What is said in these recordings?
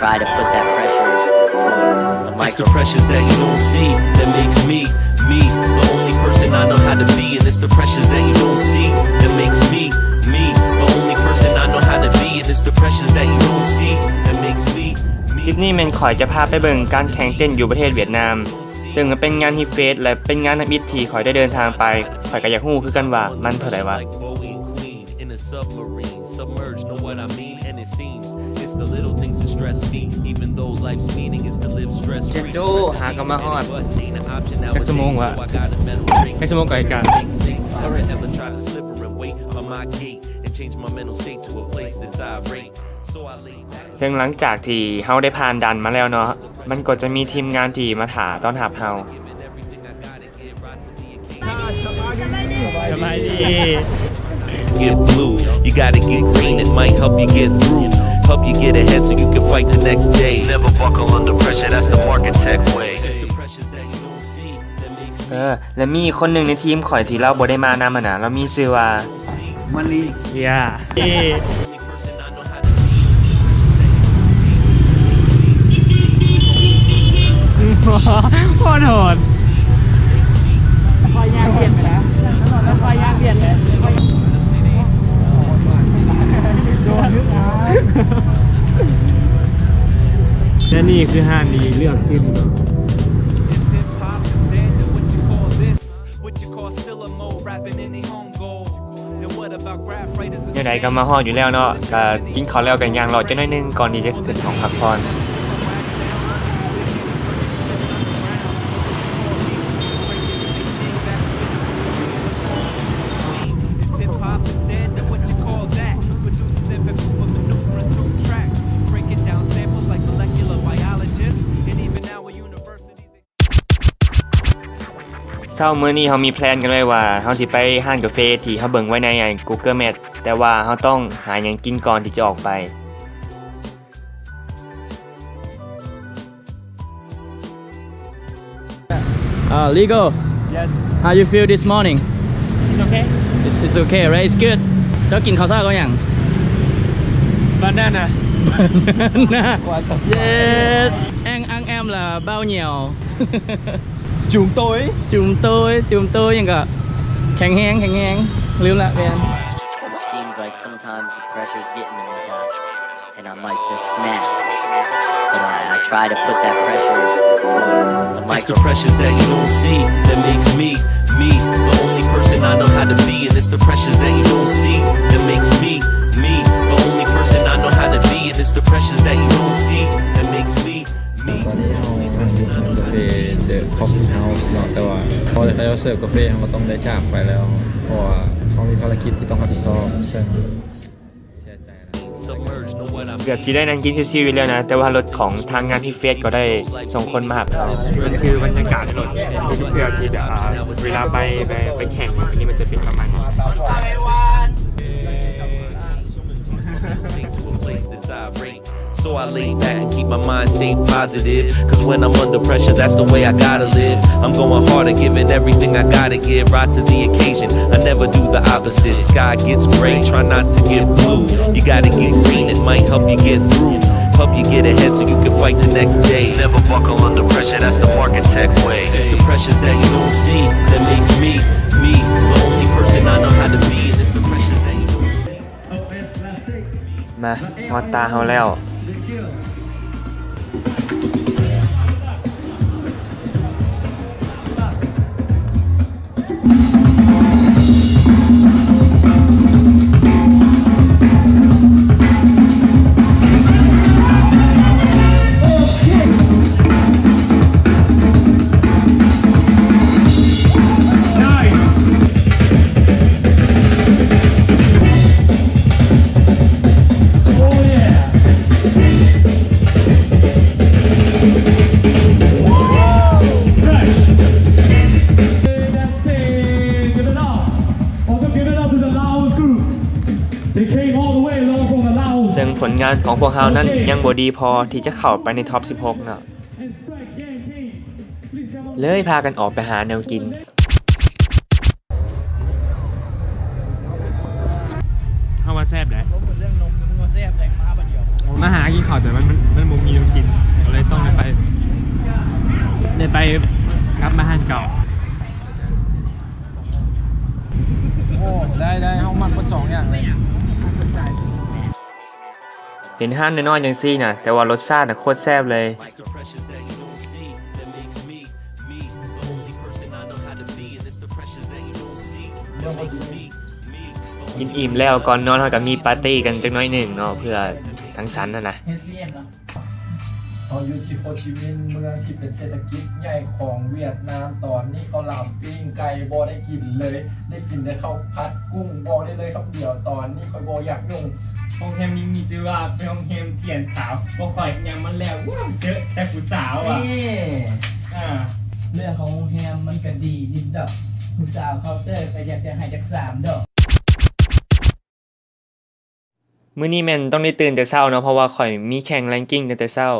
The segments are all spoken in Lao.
Try to put that pressure on the mic. It's the pressures that you don't see that makes me, me, the only person I know how to be. And it's the pressures that you don't see that makes me, me, the only person I know how to be. And it's the pressures that you don't see that makes me, me. ຄລິບນີ້ແມ່ນຂ້ອຍຈະພາໄປເບິ່ງການແຂ່ງເຕັ້ນຢູ່ປະເທດຫວຽດນາມ ເຊິ່ງມັນເປັນງານຮີດເຟສ ແລະ ເປັນງານທຳອິດທີ່ຂ້ອຍໄດ້ເດີນທາງໄປ. ຂ້ອຍກໍຢາກຮູ້ຄືກັນວ່າມັນເທົ່າໃດວະ. In a submarine, submerged, know what I mean? And it seems it's the little things that stress me, even though life's meaning is to live stress free. ເຈັນໂດ ຫາກໍມາຮອດ. ຈັກຊົ່ວໂມງວະ? ຈັກຊົ່ວໂມງກໍໃກ້ກັນ. Never ever try to slip or wait on my gate and change my mental state to a place that's irate. So I lay back. ເຊິ່ງຫຼັງຈາກທີ່ເຮົາໄດ້ຜ່ານດ່ານມາແລ້ວເນາະ, ມັນກໍຈະມີທີມງານທີ່ມາຖ້າຕ້ອນຮັບເຮົາ. Get blue, you gotta get green, it might help you get through, help you get ahead so you can fight the next day. Never buckle under pressure, that's the mark attack way. ເອີ ແລະ ມີອີກຄົນໜຶ່ງໃນທີມຂ້ອຍທີ່ລາວບໍ່ໄດ້ມານຳຫັ້ນນະ, ລາວມີຊື່ວ່າ ມະລີ. ເຢ້ ໂຄດໂຫດ. ແລະ ນີ້ຄືຮ້ານທີ່ເລືອກກິນເນາະ. What you call Silla mode, rapping in Nihongo. And what about graph writers? ແນວໃດກໍມາຮອດຢູ່ແລ້ວເນາະ, ກໍກິນເຂົ້າແລ້ວກໍຍ່າງເລາະຈັກໜ້ອຍໜຶ່ງກ່ອນທີ່ຈະຂຶ້ນຫ້ອງພັກຜ່ອນ. If hip hop is dead, then what you call that? Producers in Vancouver maneuvering through tracks, breaking down samples like molecular biologists, and even now a university. ເຊົ້າມື້ນີ້ເຮົາມີແພລນກັນໄວ້ວ່າເຮົາຊິໄປຮ້ານກາເຟທີ່ເຮົາເບິ່ງໄວ້ໃນ Google Map, ແຕ່ວ່າເຮົາຕ້ອງຫາຫຍັງກິນກ່ອນທີ່ຈະອອກໄປ. Uh, Ligo. Yes. How you feel this morning? It's okay. It's, it's okay, right? It's good. ເຈົ້າກິນເຂົ້າເຊົ້າກັບຫຍັງ? Banana. Banana. Yes. Ang ang em là bao nhiêu? Chúng tôi. Chúng tôi, chúng tôi ຫຍັງກໍ ແຂງແຮງ ແຂງແຮງ ລືມລະ ແມ່ນ. It seems like sometimes the pressure's getting to me, guys, and I might just snap. But I, I try to put that pressure on the mic. It's the pressures that you don't see that makes me, me, the only person I know how to be. And it's the pressures that you don't see that makes me, me, the only person I know how to be. And it's the pressures that you don't see that makes me. ຕອນນີ້ເຮົາມາຢູ່ຮ້ານກາເຟ The Coffee House ເນາະ, ແຕ່ວ່າພໍແຕ່ເຂົາເຈົ້າເສີບກາເຟ ເຮົາກໍຕ້ອງໄດ້ຈາກໄປແລ້ວ ເພາະວ່າເຮົາມີພາລະກິດທີ່ຕ້ອງຮັບຜິດຊອບ, ເຊິ່ງເສຍໃຈນະ. ເກືອບຊິໄດ້ນັ່ງກິນຊິວໆຢູ່ແລ້ວນະ, ແຕ່ວ່າລົດຂອງທາງງານທີ່ເຟສກໍໄດ້ສົ່ງຄົນມາຮັບເຮົາ. ມັນຄືບັນຍາກາດໃນລົດ ເພື່ອທີ່ແບບ ເວລາໄປ ໄປ ໄປແຂ່ງ ອັນນີ້ມັນຈະເປັນປະມານນີ້. So I lay back and keep my mind stay positive, 'cause when I'm under pressure, that's the way I gotta live. I'm going harder, giving everything I gotta give, rise to the occasion. I never do the opposite. Sky gets gray, try not to get blue. You gotta get green, it might help you get through, help you get ahead so you can fight the next day. Never buckle under pressure, that's the mark attack way. It's the pressures that you don't see that makes me, me, the only person I know how to be. And it's the pressures that you don't see. ມາ ຮອດຕາເຮົາແລ້ວ. ເຊິ່ງຜົນງານຂອງພວກເຮົານັ້ນຍັງບໍ່ດີພໍທີ່ຈະເຂົ້າໄປໃນທັອບສິບຫົກເນາະ. ເລີຍພາກັນອອກໄປຫາແນວກິນ. ເຮົາວ່າແຊບເດ້. ມາຫາກິນ ເຂົ້າ ແຕ່ມັນ ມັນ ມັນບໍ່ມີແນວກິນ ກໍເລີຍຕ້ອງໄດ້ໄປ ໄດ້ໄປກັບມາຮ້ານເກົ່າ. ໂອ້ ໄດ້ໆ ເຮົາມັກເບິດສອງຢ່າງເລີຍ. ເຫັນຮ້ານນ້ອຍໆ ຈັ່ງຊີ້ນະ ແຕ່ວ່າລົດຊາດນະໂຄດແຊບເລີຍ. Given ກິນອີ່ມແລ້ວ ກ່ອນນອນເຮົາກໍມີປາຕີ້ກັນຈັກໜ້ອຍໜຶ່ງເນາະ ເພື່ອສັງສັນຫັ້ນນະ. ເຮົາຢູ່ທີ່ໂຮຈິມິນ ເມືອງທີ່ເປັນເສດຖະກິດໃຫຍ່ຂອງຫວຽດນາມ. ຕອນນີ້ເຂົ້າຫຼາມປີ້ງໄກ່ບໍ່ໄດ້ກິນເລີຍ ໄດ້ກິນແຕ່ເຂົ້າຜັດກຸ້ງ. ບອກໄດ້ເລີຍຄຳດຽວ ຕອນນີ້ຂ້ອຍບໍ່ຢາກຫຍຸ້ງ. ໂຮງແຮມນີ້ມີຊື່ວ່າເປັນໂຮງແຮມທຽນຂາວ. ພວກຂ້ອຍຍ່າງມາແລ້ວ ວ້າວ ເຈີແຕ່ຜູ້ສາວອະ. ເອີ ເລື່ອງຂອງໂຮງແຮມມັນກໍດີຢູ່ດອກ ຜູ້ສາວເຄົາເຕີກໍຢາກຈະໃຫ້ຈັກສາມດອກ. ມື້ນີ້ແມ່ນຕ້ອງໄດ້ຕື່ນແຕ່ເຊົ້າເນາະ ເພາະວ່າຂ້ອຍມີແຂ່ງແລງກິ້ງຕັ້ງແຕ່ເຊົ້າ.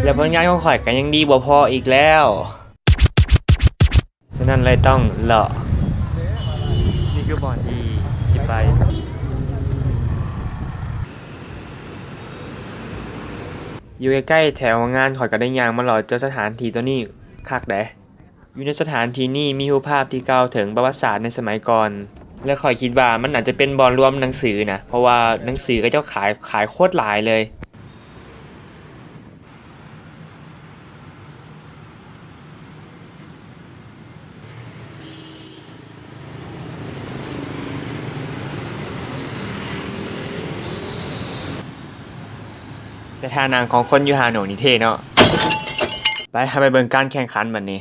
ແລະ ຜົນງານຂອງຂ້ອຍກໍຍັງດີບໍ່ພໍອີກແລ້ວ. ສະນັ້ນເລີຍຕ້ອງເລາະ. ນີ້ຄືບ່ອນທີ່ຊິໄປ. ຢູ່ໃກ້ໆແຖວໂຮງງານ ຂ້ອຍກໍໄດ້ຍ່າງມາເລາະເຈົ້າສະຖານທີ່ໂຕນີ້ຄັກເດ້. ຢູ່ໃນສະຖານທີ່ນີ້ມີຮູບພາບທີ່ກ່າວເຖິງປະຫວັດສາດໃນສະໄໝກ່ອນ ແລະ ຂ້ອຍຄິດວ່າມັນອາດຈະເປັນບ່ອນລວມໜັງສືນະ ເພາະວ່າໜັງສືເຂົາເຈົ້າຂາຍ ຂາຍໂຄດຫຼາຍເລີຍ. ແຕ່ທ່ານັ່ງຂອງຄົນຢູ່ຮ່າໂນຍນີ້ເທ່ເນາະ. ໄປ ເຮົາໄປເບິ່ງການແຂ່ງຂັນບັດນີ້.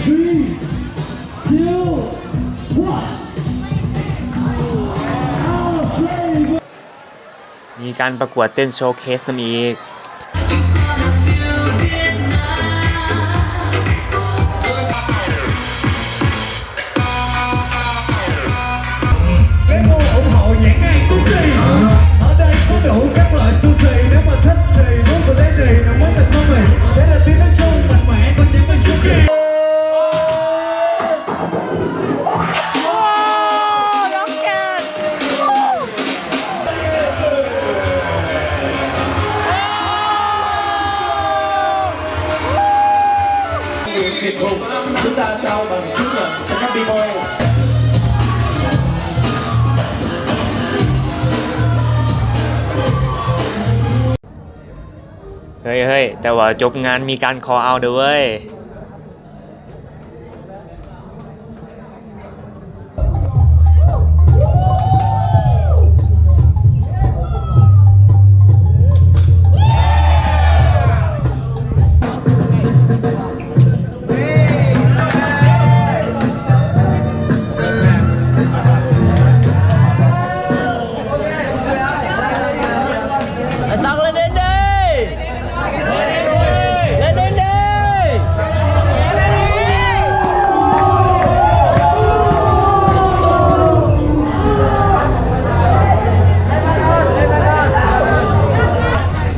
Three, two, one. ມີການປະກວດເຕັ້ນໂຊເຄສນຳອີກ. ເ ເຮີ້ຍໆ ແຕ່ວ່າຈົບງານມີການຂໍເອົາເດີເວີຍ.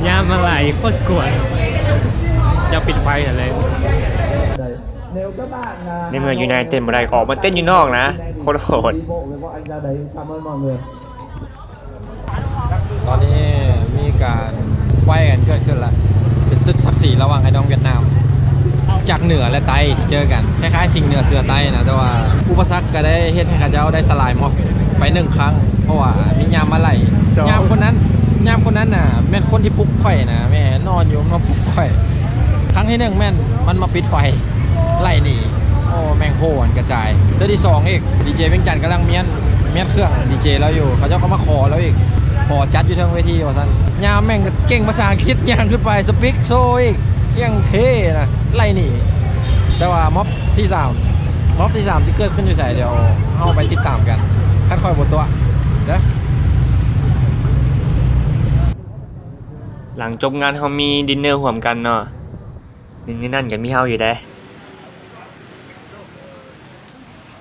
ຍາມມາໄຫຼໂຄດກວນ ຢາກປິດໄຟຫັ້ນແຫຼະ. ໃນເມື່ອຢູ່ໃນເຕັ້ນບໍ່ໄດ້ ອອກມາເຕັ້ນຢູ່ນອກນະ ໂຄດໂຫດ. ຕອນນີ້ມີການໄຟກັນເກີດຂຶ້ນລະ ເປັນສຶກສັກສີລະຫວ່າງໄອ້ນ້ອງຫວຽດນາມ ຈາກເໜືອ ແລະ ໃຕ້ທີ່ເຈີກັນ ຄ້າຍໆ ຊິງເໜືອເສືອໃຕ້ນະ ແຕ່ວ່າອຸປະສັກກໍໄດ້ເຮັດໃຫ້ເຂົາເຈົ້າໄດ້ສະຫຼາຍມັອບໄປໜຶ່ງຄັ້ງ ເພາະວ່າມີຍາມມາໄຫຼ ຍາມຄົນນັ້ນ ຍາມຄົນນັ້ນນະ ແມ່ນຄົນທີ່ປຸກຂ້ອຍນະ ແມ່ນນອນຢູ່ມາປຸກຂ້ອຍ. ຄັ້ງທີໜຶ່ງແມ່ນມັນມາປິດໄຟ ໄລ່ໜີ ໂອ້ ແມ່ງໂຫອັນກະຈາຍ. ເທື່ອທີສອງອີກ ດີເຈວຽງຈັນກຳລັງມ້ຽນ ມ້ຽນເຄື່ອງ ດີເຈລາວຢູ່ ເຂົາເຈົ້າກໍມາຂໍລາວອີກ ຂໍຈັດຢູ່ເທິງເວທີວ່າຊັ້ນ. ຍາມແມ່ງເກັ່ງພາສາອັງກິດ ຍ່າງຂຶ້ນໄປ ສະປິກໂຊອີກ ຢ່າງເທ່ນະ ໄລ່ໜີ. ແຕ່ວ່າມັອບທີສາມ ມັອບທີສາມຊິເກີດຂຶ້ນຢູ່ໃສ ດຽວເຮົາໄປຕິດຕາມກັນ ຄັນຂ້ອຍບໍ່ຕົວະເດີ. ຫຼັງຈົບງານເຮົາມີດິນເນີຮ່ວມກັນເນາະ ໜຶ່ງໃນນັ້ນກໍມີເຮົາຢູ່ເດ້.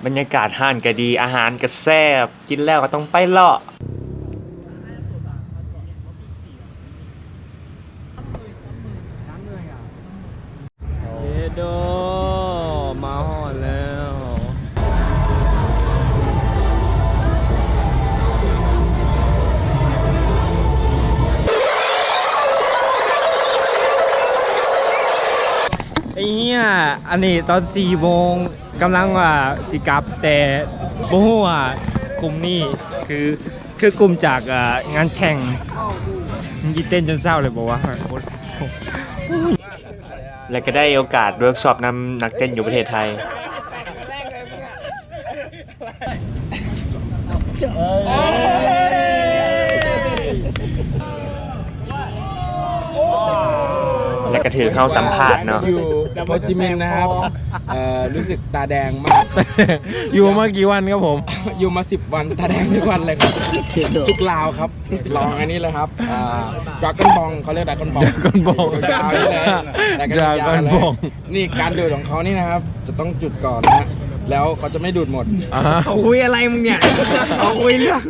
ບັນຍາກາດຮ້ານກໍດີ ອາຫານກໍແຊບ ກິນແລ້ວກໍຕ້ອງໄປເລາະ. ເອໂດ ມາຮອດແລ້ວ. ໄອ້ເຫຍ ອັນນີ້ຕອນສີ່ໂມງ ກຳລັງວ່າຊິກັບ ແຕ່ບໍ່ຮູ້ວ່າກຸ່ມນີ້ຄື ຄືກຸ່ມຈາກ ເອີ ງານແຂ່ງ. ມັນຊິເຕັ້ນຈົນເຊົ້າເລີຍບໍ່ວະ? ແລະ ກໍໄດ້ໂອກາດເວີກຊັອບນຳນັກເຕັ້ນຢູ່ປະເທດໄທ. ແລ້ວກໍຖືກເຮົາສຳພາດເນາະ. ຢູ່ໂຮຈິມິນນະຄັບ ເອີ ຮູ້ສຶກຕາແດງມາກ. ຢູ່ມາກີ່ວັນຄັບຜົມ? ຢູ່ມາສິບວັນ ຕາແດງທຸກວັນເລີຍຄັບ. ຈຸກລາວຄັບ ລອງອັນນີ້ເລີຍຄັບ ອ່າ ດຣາກອນບອງ ເຂົາຮຽກດຣາກອນບອງ ດຣາກອນບອງ ດຣາກອນບອງ. ນີ້ການດູດຂອງເຂົານີ້ນະຄັບ ຈະຕ້ອງຈຸດກ່ອນນະ ແລ້ວເຂົາຈະໄມ່ດູດໝົດ. ເຂົາຄຸຍອະໄລມຶງເນຍ? ເຂົາຄຸຍເລື່ອງ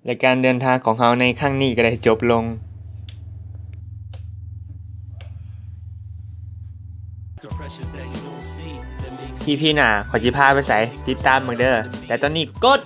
ແລະ ການເດີນທາງຂອງເຮົາໃນຄັ້ງນີ້ກໍໄດ້ຈົບລົງ. ອີພີໜ້າຂ້ອຍຊິພາໄປໃສ ຕິດຕາມເບິ່ງເດີ. ແຕ່ຕອນນີ້ກົດ